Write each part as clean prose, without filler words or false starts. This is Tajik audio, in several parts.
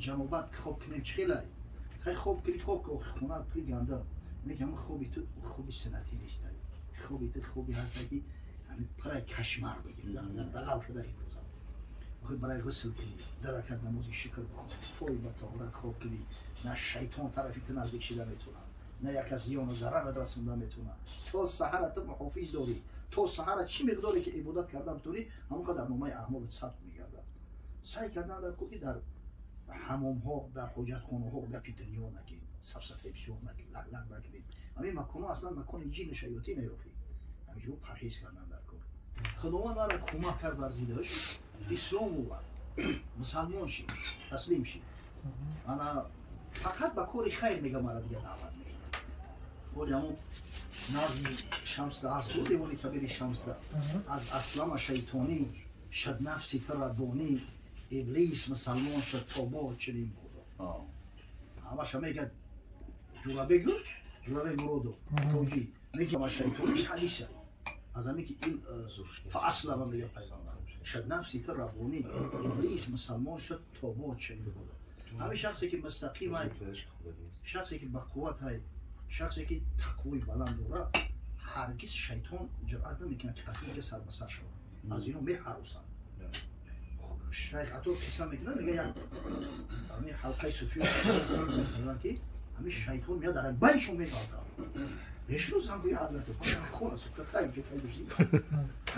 ҷанобат хоб кунем, чӣ хелай? Хай, хоб кунӣ, хоб ки, хонат пури гандам. Не ки ҳамин хоби ту хоби суннатӣ нест. Хоби ту хобе ҳаста, ки ҳамин парай кошмар бигир, дар бағал шуда имрӯза. Охир барои ғусл кунӣ, дар ракат намози шукр бихонӣ, пой ба таҳорат хоб кунӣ, на шайтон тарафи ту наздик шида метавонад, на як аз зиёну зарарат расонда метавонад. То саҳара ту муҳофиз дорӣ. То саҳара чӣ миқдоре ки ибодат карда битонӣ, ҳамон қадар номаи аъмолат сабт мегардад. Саъй кардан дар кор, ки дар ҳамомҳо, дар ҳоҷатхонаҳо гапи дунё накунем, сафсатаи бисёр накунем, лақлақ накунем. Ҳамин маконҳо аслан макони ҷину шаётин ёхи, ҳаминҷо парҳез кардан дар кор. Худованд маро кӯмак кард, варзидааш ислом овард, мусалмон шид, таслим шид. Ана фақат ба кори хайр мега, мара дига даъват мекунад. Боли ҳамон назми Шамсда аст буд, Девони Кабири Шамсда: аз аслама шайтонӣ шад нафси ту раббонӣ, иблис мусалмон шуд, то бод чунин бодо. Ҳамаша мегӯяд Ҷурабек, Ҷурабек Муродов тоҷи меги шайтонӣ. Ҳадиса аз ҳаме ки ин фааслама мега пайғамбар, шад нафси ту раббонӣ, иблис мусалмон шуд, то бод чунин бодо. Ҳамин шахсе ки мустақим ай, шахсе ки бақувват ай, шахсе ки тақвои баланд дорад, ҳаргиз шайтон ҷуръат намекунад, ки таҳқиқи сар ба сар шавад. Аз ино меҳаросанд. Шайх Ато қисса мекунад, мега, як ҳамин ҳалқаи суфиё мекарданд, ки ҳамин шайтон меяд, дар байншон меғалтад. Мешиносам, гӯи ҳазрат хона сукта ҷо пайдо шуд.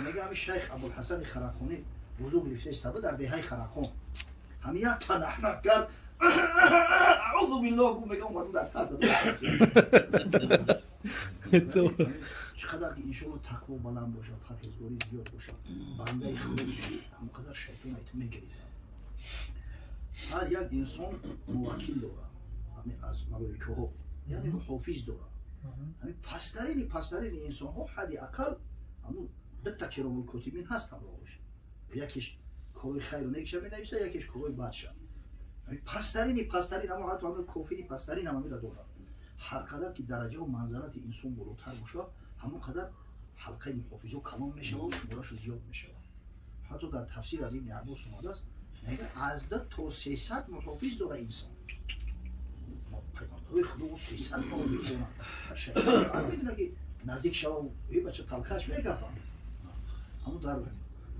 Мега, ҳамин шайх Абулҳасани Харақонӣ вузӯ гирифта истода дар деҳаи Харақон. Ҳамин як танаҳнах кард, аъузу биллоҳ гу. Мега, омадам дар пас. Чӣ қадар ки, иншоалло, тақво баланд бошад, парҳезгорӣ зиёд бошад, бандаи Худо бошӣ, ҳамон қадар шайтон ай ту мегирезад. Ҳар як инсон муваккил дорад, ҳамин аз малоикаҳо, яъне муҳофиз дорад. Ҳамин пасттарини пасттарини инсонҳо ҳадди ақал ҳамун дутта киромулкотибин ҳаст ҳамроҳаш: якеш корҳои хайру некша менависа, якеш корҳои бадша. Ҳамин пасттарини пасттарин, ҳамо ҳатто ҳамин кофири пасттарин ҳам ҳамира дорад. Ҳар қадар ки дараҷаву манзалати инсон болотар бошад, ҳамон қадар ҳалқаи муҳофизо калон мешавад, шуморашу зиёд мешавад. Ҳатто дар тафсир аз Ибни Аббос омадааст, мега, аз 2 то 300 муҳофиз дора инсон. Пайғамбарои Худо 300 муҳофиз доранд. Шайтон мекунад, ки наздик шава, е бача, талхаш мегапа. Ҳамун дар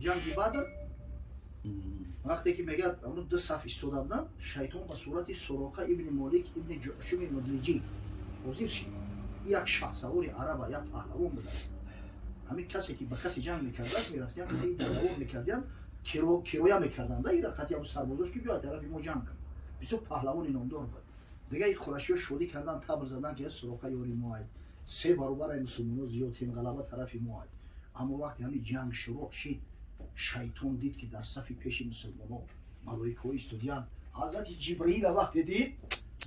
ҷанги Бадр вақте ки, мегӯяд, ҳамун ду саф истода буданд, шайтон ба сурати Суроқа ибни Молик ибни Ҷушуми Мудлиҷӣ ҳозир шид. Як шаҳсавори араба, як паҳлавон будааст. Ҳамин касе ки ба касе ҷанг мекардааст, мерафтиям, давон мекардиям, кироя мекарданд ира қати ҳамун сарбозош, ки биёяд тарафи мо ҷанг кун. Бисёр паҳлавони номдор буд. Дига қурашиё шодӣ кардан, табр задан, ки Суроқа ёри мо ай, се баробар ай мусулмоно зиёдтем, ғалаба тарафи мо ай. Аммо вақте ҳамин ҷанг шурӯъ шид, шайтон дид, ки дар сафи пеши мусулмоно малоикаҳо истодиянд. Ҳазрати Ҷибраила вақте дид,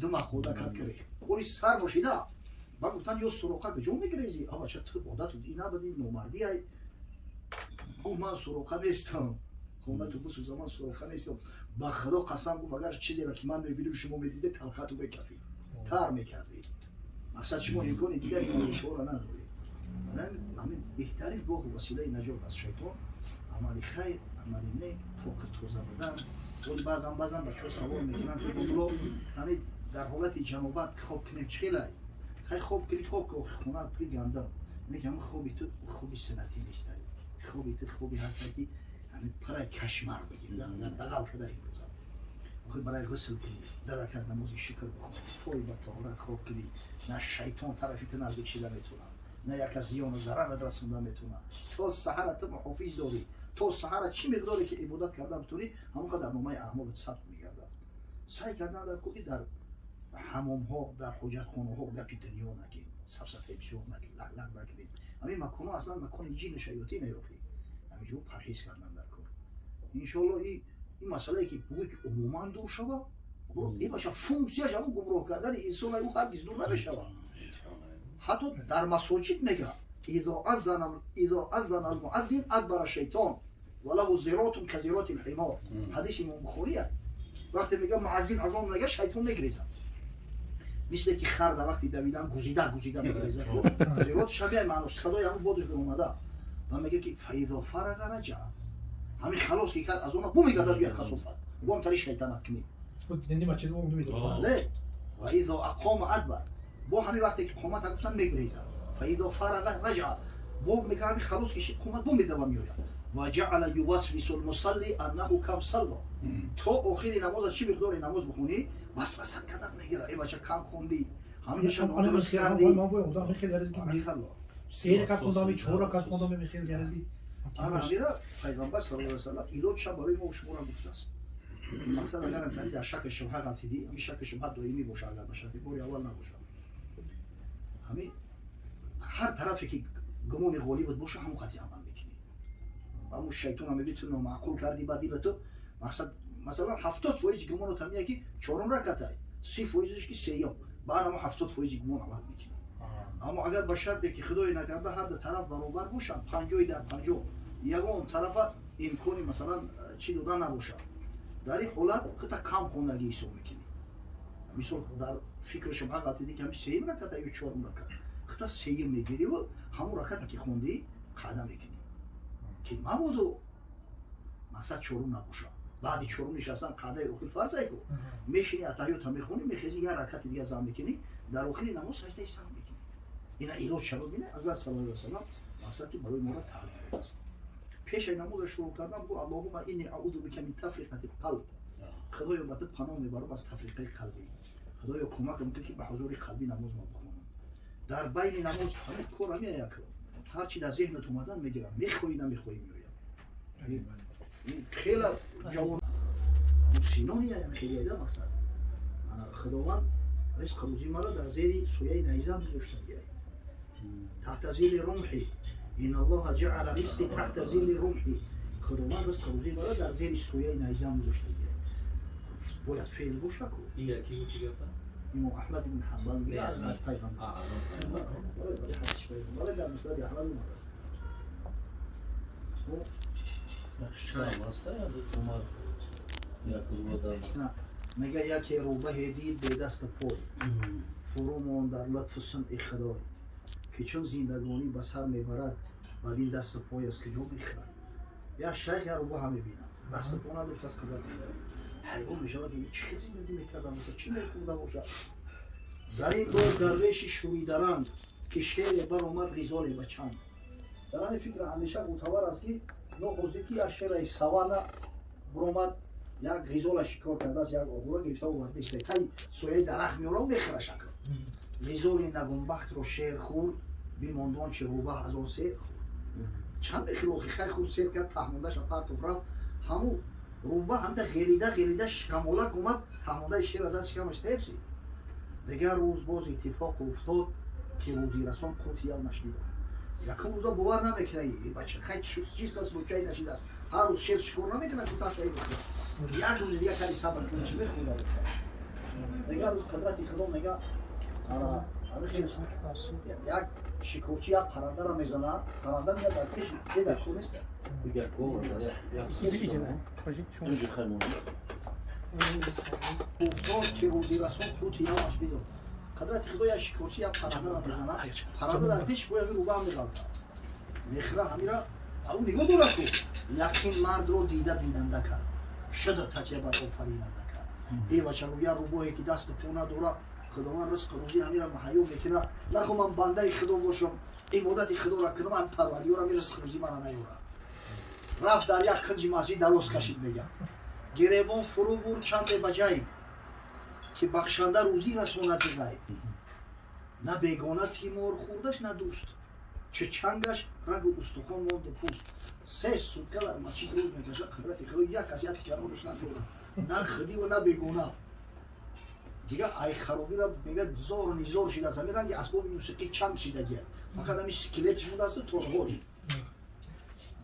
ду махода кард, ки оли сар бошида ба гуфтан: «Ё Суроқа, куҷо мегирезӣ? Абача, ту одату ин набуди, номардӣ ай». Гуфт: «Ман Суроқа нестам, хонату бисӯза, ман Суроқа нестам. Ба Худо қасам», гуфт, «агар чизеро ки ман мебинам, шумо медиде, талхату мекафид, тар мекардед. Мақсад, шумо имкони дигари малоикаҳоро надоред». Ҳамин беҳтарин роҳу василаи наҷот аз шайтон амали хайр, амали нек, поку тоза будан. Оли баъзан бачаҳо савол мекунанд, ки ҳамин дар ҳолати ҷанобат хоб кунем, чӣ хелай? Хай, хоб кунӣ, хоб ки, хонат пури гандам. Не ки ҳамин хоби ту хоби суннатӣ нест. Хоби ту хобе ҳаста, ки ҳамин парай кошмар бигир, дар бағал шуда имрӯза. Охир барои ғусл кунӣ, дар ракат намози шукр бихонӣ, пой ба таҳорат хоб кунӣ, на шайтон тарафи ту наздик шида метавонад, на як аз зиёну зарарат расонда метавонад. То саҳара ту муҳофиз дорӣ. То саҳара чӣ миқдоре ки ибодат карда битонӣ, ҳамон қадар номаи аъмолат сабт мегардад. Саъй кардан дар кор, ки дар ҳамомҳо, дар ҳоҷатхонаҳо гапи дунё накунем, сафсатаи бисёр накунем, лақлақ накунем. Ҳамин маконҳо аслан макони ҷину шаётин ёхи, ҳаминҷо парҳез кардан дар кор. Иншоалло, ин масъалае ки бугӯй, ки умуман дур шава, э баша, функсияш ҳамун гумроҳ кардани инсон, ӯ ҳаргиз дур намешавад. Ҳатто дар масоҷид мега: изо аззана алмуаззин адбара шайтон ва лаҳу зиротун казироти лҳимор. Ҳадиси Имом Бухория. Вақте, мега, муаззин азон мега, шайтон мегрезад, мисле ки хар дар вақти давидан гузида гузида мегрезад. Зирот шабеҳ маънош садои ҳамун бодаш баромада ва мега, ки фаизо фараға раҷа. Ҳамин халос ки кард аз она, бу мегардад, бия касофат, бо ҳам тари шайтанат кунӣ. Бале, ва изо ақома адбар, бо ҳамин вақте ки қомат гуфтан мегурезад. Фа изо фарага раҷаа, бо мега ҳамин халос кишид қомат, бо медава меояд. Ва ҷаала ювасвису лмусалли аннаҳу кам салло, то охири намоза чӣ миқдори намоз бихонӣ васваса кардан мегирад. Э бача, кам хондӣ, ҳаминаша нодуруст кардӣ. Се ракат хондам, чор ракат хондам, мехел ярзи. Ана ҳамира пайғамбар саллаллоҳу алайҳи васаллам илоҷша барои мо шуморо гуфтааст. Мақсад агарам кардӣ дар шаки шубҳа ғалтидӣ, ҳамин шаки шубҳа доимӣ боша, агар ба шарти бори аввал набоша, ҳамин ҳар тарафе ки гумони ғолибат боша, ҳамон қатъи амал мекунӣ. Ҳамун шайтона мегӯи ту номаъқул кардӣ, ба дила ту мақсад масалан 70% гумонот ҳамия ки чорум ракатай, 30%-ш ки сеюм, баъд ҳамон 70% гумон амал мекунӣ. Аммо агар ба шарте ки худое накарда ҳар ду тараф баробар бошанд, 50 дар 50, ягон тарафа имкони масалан чӣ дода набошад, дар ин ҳолат хита кам хондагӣ ҳисоб мекунӣ. Мисол, дар фикри шубҳа ғалтидӣ ки ҳамин сеюм раката ё чорум ракат, хита сеюм мегириву ҳамон раката ки хондӣ қаъда мекунӣ, ки мабодо мақсад чорум набошад. Баъди чорум нишастан қаъдаи охир фарзай ку, мешини, атаҳиёта мехонӣ, мехези, як ракати дига зам мекунӣ, дар охири намоз саждаи саҳв мекунӣ. Ина илоҷ шава. Бине, ҳазрат саллаллоҳу алайҳи васаллам мақсад ки барои моро таълим додааст. Пешаи намоза шурӯъ кардан гу: аллоҳума инни аъуду бика мин тафриқати қалб, худоё, ба ту паноҳ мебарам аз тафриқаи қалбӣ, худоё, кӯмакам кун ки ба ҳузури қалбӣ намоз ма бихонам. Дар байни намоз ҳамин кор ҳамия як ҳар чи дар зеҳнат омадан мегирам, мехоҳӣ намехоҳӣ меоям. Ин хела ҷавон синония хеле мақсад худованд ризқ рӯзӣ мара дар зери сояи найзам гузоштагиай, таҳта зилли румҳи, ин аллоҳа ҷаала ризқи таҳта зилли румҳи, худованд ризқ рӯзӣ мара дар зери сояи найзам гузоштагиай, бояд феъл боша ку. Имом Аҳмад ибн Ҳанбал мегӯяд аз пайғамбар, ҳадиси пайғамбар дар муснади Аҳмад омадааст. Умар Мега яке рӯбаҳе дид бедасту пой, фурӯ монд дар лутфу сунъи худой, ки чун зиндагонӣ ба сар мебарад, бадин дасту пой аз куҷо мехӯрад? Як шайх як рӯбаҳа мебинад, дасту по надошт, аз қудрати худо ҳайрон мешавад, ки чӣ хел зиндагӣ мекарда боша, чӣ мехӯрда бошад. Дар ин бор дарвеши шӯридаранг, ки шере баромад ғизоле ба чанг. Дар ҳамин фикр андеша мӯътабар аст, ки нохоздид ки як шераи савана баромад, як ғизола шикор кардааст, як оғура гирифта оварда иста, тай сояи дарахт меорав, мехӯра шакл. Ғизоли нагунбахтро шер хӯрд, бимонд он чи рӯбаҳ аз он сер хӯрд. Чанд хилохи хай хӯрд, сер кард, таҳмондаша партоф, рафт. Ҳаму рӯбаҳ ҳамта ғелида ғелида шикамолак омад, таҳмондаи шер аз шикамаш сер шид. Дигар рӯз боз иттифоқ уфтод, ки рӯзирасон қути ялмаш бидод. Якум рӯза бовар намекунад, бача хай чиста случай нашидааст, ҳар рӯз шер шикор намекунад, куташа бихӯрад. Як рӯзи дига кади сабр кунад, чӣ мехӯрда. Дигар рӯз қудрати худо мега як шикорчи як паррандаро мезанад, парранда меяд дар пеши дар кӯ нест. Уфтод, ки рӯзирасон қути ялмаш бидод. Қудрати худо як шикорчи як паррандаро мезанад, парранда дар пеши пои ҳамин рӯбаҳ меғалтад, мехӯра ҳамира, ау нигоҳ дорад ку. Яқин мардро дида бинанда кард, шуда такя бар офаринанда кард. Э бача, як рӯбоҳе ки дасту по надорад, худованд ризқу рӯзӣ ҳамира муҳайё мекунад. Нахо ман бандаи худо бошам, ибодати худоро кунам, ҳам парвардигорам ризқу рӯзӣ мара наёрад. Рафт, дар як кунҷи масҷид дароз кашид. Мегӯяд, гиребон фурӯ бурд чанде ба ҷайб, ки бахшанда рӯзӣ расонад ғайб. На бегона тимор хӯрдаш, на дӯст, чӣ чангаш рагу устухон монду пӯст. 3 сутка дар масҷид рӯз мекашад. Қудрати худо, як кас як тикаронаш надорад, на худиву на бегона. Дигар ай харобира мегӯяд, зору низор шидааст, ҳамин ранги асбоби мусиқӣ чанг шидагиад, фақат ҳамин скелетш мондаасту торҳош.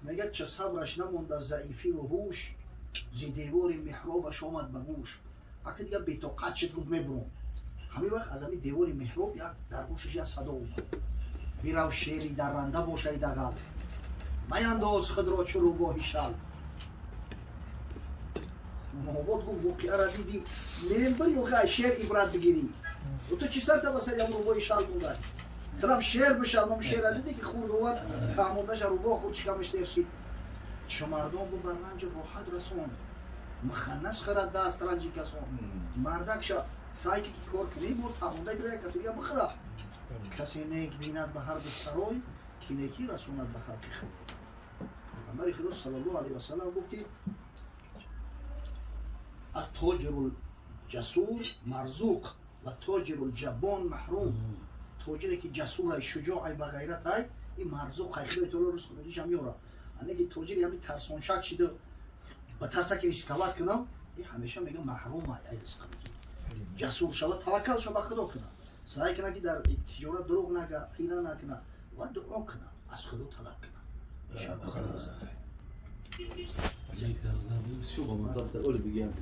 Мегӯяд, ча сабраш намонда заифиву ҳуш, зи девори меҳробаш омад ба гӯш. Ака дигар бетоқат шуд, гуфт, мебуром. Ҳамин вақт аз ҳамин девори меҳроб як дар гӯшаш як садо омад: бирав, шери дарранда бошай дағал, маяндоз худро чу рӯбоҳи шал. Муҳобот гуфт, воқеара дидӣ, мебир ё хай шер ибрат бигирӣ? Ту чӣ сарта ба сари ҳам рӯбоҳи шал мондай? Трам шер бишав, ном шера дидӣ, ки хурд овард, таҳмондаша рӯбоҳ хурд, шикамаш сер шид. Чӣ мардон бу бар ранҷу роҳат расонд. Муханнас хӯрад даст ранҷи касон. Мардак ша, сай ки кор кунӣ, бо таҳонда як касе дига бихӯра. Касе нек бинад ба ҳар ду сарой, ки некӣ расонад ба халқи худ. Паёмбари Худо саллаллоҳу алайҳи васаллам гуфт, ки التاجر الجسور مرزوق والتاجر الجبان محروم. Тоҷире ки ҷасурай, шуҷоай, ба ғайратай, ин марзуқай, Худои таоло ризқу рӯзишам меорад. Ане ки тоҷире ҳами тарсоншак шиду ба тарса ки рисковать кунам, и ҳамеша мега маҳрумай ай ризқу рӯзӣ. Ҷасур шава, таваккал шава, ба Худо кунад, саъй кунад, ки дар тиҷорат дурӯғ нага, ҳила накунад ва дуо кунад, аз Худо талаб кунад. Иншоалло, Худо раззоқ. Все, ба мазза. Оли бигиям.